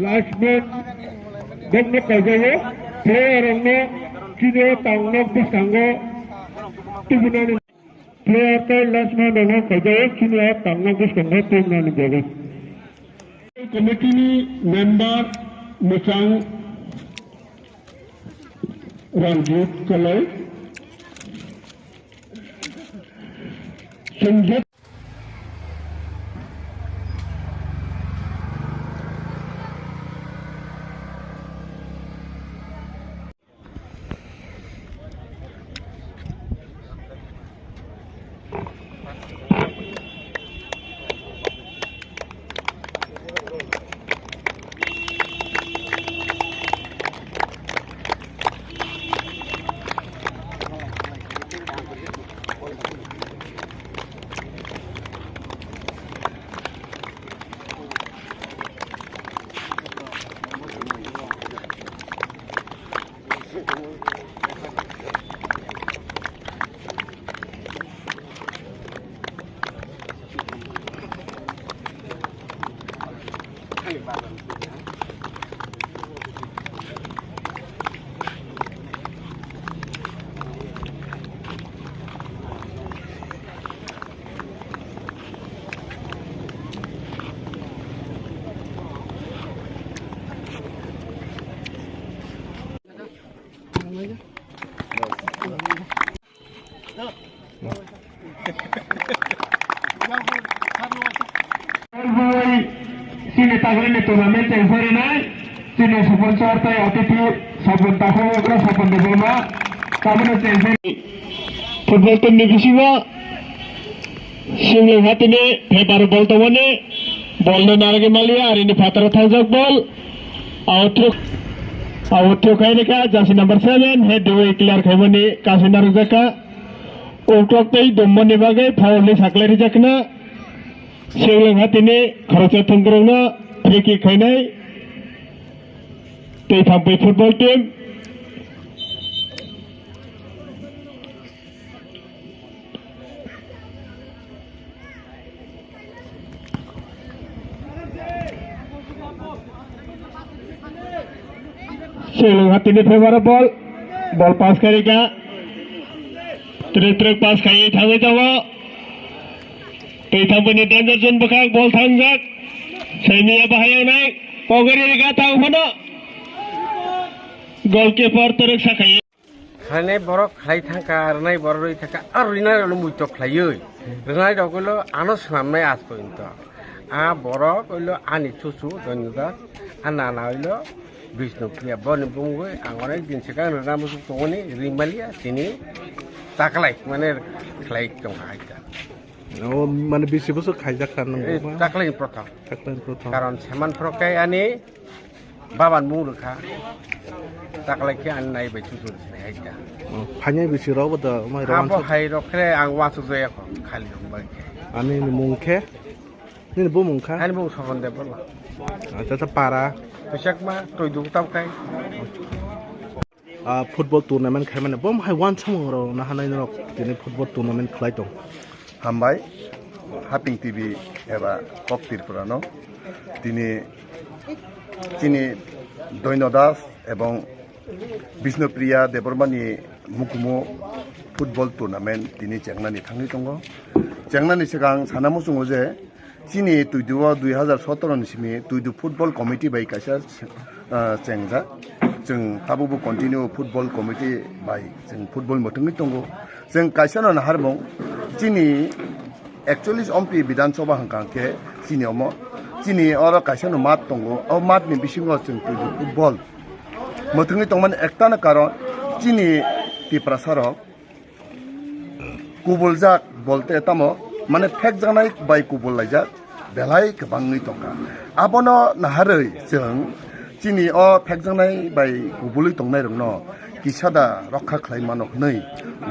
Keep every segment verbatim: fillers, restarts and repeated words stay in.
Last man bokno kaijago, player rokno chini o tangno bwskango tubunani. Player tei last man rokno kaijago, chini o tangno bwskango tubunani bagwi. Committee ni member mwchang Ranjit Kalai. Chwng je Chini tagrini tournament chengsarinai chini sponsor tei otithi Sabun Takhuk Okra Sabun Debbarma tabukno chengsarinai. Football team ni bisingo Singlung hatini pepar bol tongmani, bol no narwgwi maliya, arini phataro thangjak bol. Out thuk, out thuk khaini kha, jersey number seven, head dui clear khaimani, kasina rwjakha. Uklok tei dummani bagwi foul ni saklai rijakna. Singlung hatini khoroksa thwngkwrwngno free kick khainai. Tei thampui football team. Singlung hatini favour o ball, ball pass khairika, trek trek pass khaiwi thangwi tongo. Twi thampui ni danger zone bwkhak, ball thangjak, saimiya bahai wngnai, pogori rika tang phano, goalkeeper twrwk sakhai. Khlainai borok khlai thangkha, rwnai borok rwi thangkha, aro rwinai rokno muitok khlaiwi. Rwnai rokno ano swnamnai aaj porjonto. A borok hwilo ani chuchu Doino Das, a nana hwilo Bishnu Priya. Boni bumungwi ang onek din swkang rwna muchung tongmani, rwimaliya, tini taklai, mane khlai tongkha hai kha. O, mane bisi bosor khaijak kha nang Eh, ba? Taklai ni prothom. Taklai ni prothom. Karon seman phoro khe ani Baban mung rwkha. Taklai khe ani nai bai chuchur sinai hai kha. Oh, phainai bisi rok bo da, mai rok Abo wansuk. Hai rok khe ang wansuk jaya kho, khali rok bai khe. Ani ni mung khe? Nini bo mung kha? Ani mung Sopan Debbarma. Acha, acha, para. Pisakma, Toidu tam khai. Ah, football tournament khaimani, bom hai wansuk rok nahanai norok tini football tournament khlai tong. Hambai, Haping T V eba Kok Tripura no. Tini chini Doino Das ebong Bishnu Priya Debbarma ni mukumu football tournament tini chengnani thangwi tongo. Chengnani swkang sana muchungo je chini Tuidu o dui hazar sotoro ni simi Tuidu football committee bai kaisa ah, chengjak. Chwng tabukbo continue football committee bai chwng football mwthangwi tongo. Chwng kaisa no naharmung, chini ekchollis ompi Bidhan Sabha hwnkha khe chini omo, chini oro kaisa no mat tongo. O mat ni bisingo chwng twi football mwthangwi tongmani ekta no karon chini Tiprasa rok kubuljak bolte tamo, mane phekjaknai bai kubul laijak belai kwbangwi tongkha. Abono naharwi chwng chini o phekjaknai bai kubulwi tongnairokno kisa da rokha khlai mano hwnwi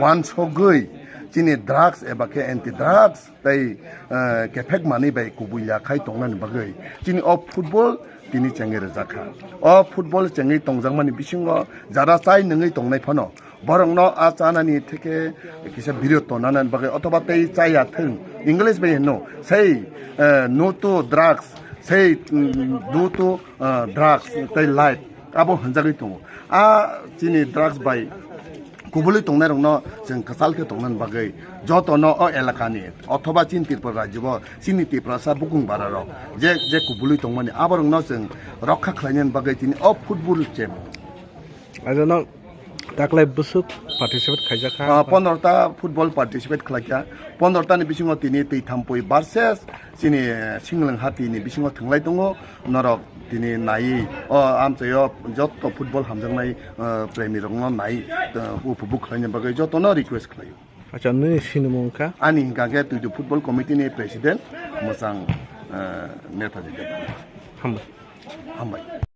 wansogwi chini drugs eba khe anti drugs tei, eh, kephek manwi bai kubui ya khai tongnani bagwi chini o football tini chengwi rwjakha. O football chengwi tongjakmani bisingo jara chai nungwi tongnai phano Borokno a chanani theke kisa birot tonanani bagwi othoba tei chaya thwng, English bai hino, say, eh, no to drugs, say, mm, do to, eh, drugs tei life, abo hwnjagwi tongo. A chini drugs bai kubulwi tongnairokno chwng kwchal khe tongnani bagwi jotono o elakani othoba chini Tripura rajyo, chini Tiprasa bukung bararok je, je kubulwi tongmani aborokno chwng rokha khlainani bagwi tini o football chemo. Ajono taklai bwswk participate khaijak kha? Ah, pondro ta football participate khlaikha. Pondro ta ni bisingo tini Twi Thampui versus chini Singlwng Hati ni bisingo thwnglai tongo. Norok tini nai o amchaio joto football hamjaknai, ah, premi rokno nai, ah, upobhog khlaina bagwi jotono request khlaio. Acha, nini sinimung kha? Ani hingka khe Twidu Football Committee ni President mwchang, ah, Nethaji Debbarma. Hambai. Hambai.